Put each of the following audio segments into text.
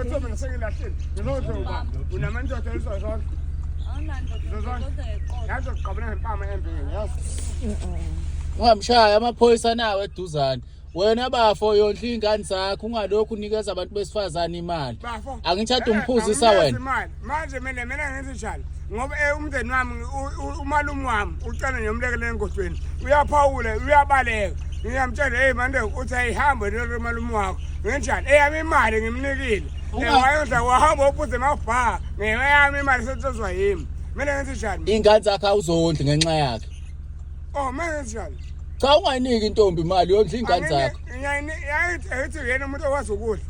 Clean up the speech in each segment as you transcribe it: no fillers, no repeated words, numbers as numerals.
Kuthiwa mina sengilahlile. Ngizodla ubani? Unamandoda ezozonke. Awunandoda ngeqolo. Yazi uqabula ngempama embili, yazi. Ungamshaya amaphoyisa nawo eduzane. Wena bafo yondla iy'ngane zakho ungalokhu unikeza abantu besifazane imali. Bafo. Angithatha Eh, umphuzisa angiyazi wena. imali. Manje mina ngenze njani? Ngoba umndeni wami umalume wami ucela ngiyomlekelela engodweni. Uyaphawula, uyabaleka. Ngiyamtshela hey manje uthi ayihambe lelo malume wakho. Ngenjani? Eyami imali ngimnikile. Wayodla wahamba uphuze emabha. Ngeyami imali setsozwa yimi. Mina ngenze njani? Iy'ngane zakho awuzondli ngenxa yakhe. Oh, mina ngenze njani? Cha ungayiniki intombi imali yondla iy'ngane zakho. Ngiyayithi yena umuntu okwazi ukudla.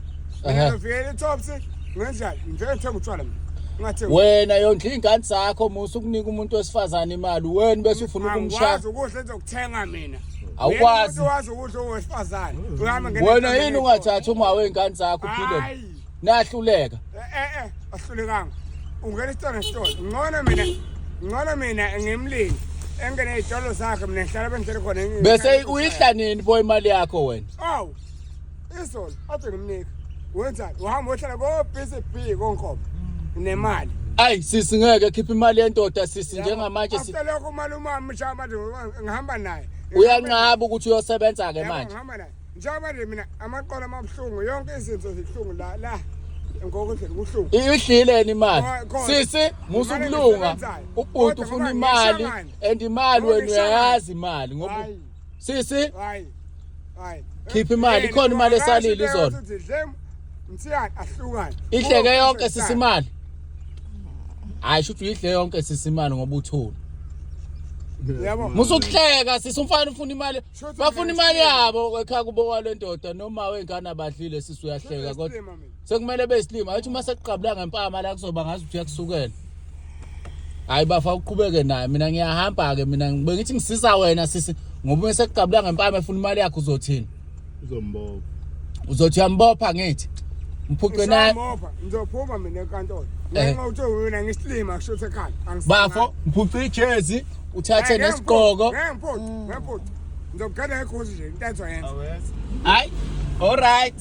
Ehhe. Ngifike e-Tops ngenjani? Ngifike ngithenga utshwala mina. Ngingathengi. Wena yondla iy'ngane zakho musa ukunika umuntu wesifazane imali wena bese ufuna ukumshaya. Angikwazi ukudla engizokuthenga mina. Awukwazi. Yena umuntu owazi ukudla owesifazane. Uhamba ngene Wena yini endaweni ungathathi uma wey'ngane zakho uphile? Hayi. Nahluleka. Eh ahlulekanga. Ungena isitolo nesitolo. Ngcono mina ngcono mina ngimlindi. Engene izitolo zakhe mina ngihlala bengihlele khona. Bese uyidla nini bo imali yakho wena? Awu. Izolo ade ngimnika. Wenzani? Uhamba uhlala ko BCB konkomo. Nemali. Ayi sisi ngeke khipha imali yendoda sisi njengamanje After lokho umalume wami njengoba manje ngihamba naye. uyanqaba ukuthi uyosebenza ke Yabo, manje. Ngihamba naye. Njengoba nje mina amaqolo amabuhlungu yonke izinto zibuhlungu la la ngokundlela kubuhlungu. Idlile yini imali? Oh, khona. Sisi musa Imali ukulunga. engisebenzayo. Ubhuti Kodwa ufuna ngoba imali ngishangane. and imali Ngoba wena ngishangane. uyayazi imali ngoba Hayi. sisi Hayi. Hayi. Khipha imali, ikhona imali esalile izolo. Mthiyane ahlukane. idleke yonke sisi imali. Hayi shuthi uyidle yonke sisi imali ngoba uthula. Yabo. Musa ukuhleka sisi umfana ufuna imali. Shuthi Bafuna mina imali yabo ekhaya kubo kwale ndoda noma wengane abadlile sisi uyahleka kodwa Isilima mina. sekumele besilima athi uma sekuqabula ngempama la kuzoba ngazi ukuthi uyakusukela. Hayi bafa uqhubeke naye mina ngiyahamba ke mina ngibe ngithi ngisiza wena sisi ngoba uma sekuqabula ngempama efuna imali yakho uzothini? Uzombopha. Uzothi uyambopha ngithi. Mphuce naye Ngizomopha, ngizophuma mina enkantolo. Eh. Ngenxa yokuthi mina ngisilima kusho ukuthi ekhaya. Angisilima. bafo mphuce ijezi uthathe Eh, nesigqoko. Ngeke ngiphuce, ngeke ngiphuce. Ngizokugada ngekhosi nje into azoyenza. Hayi. All right.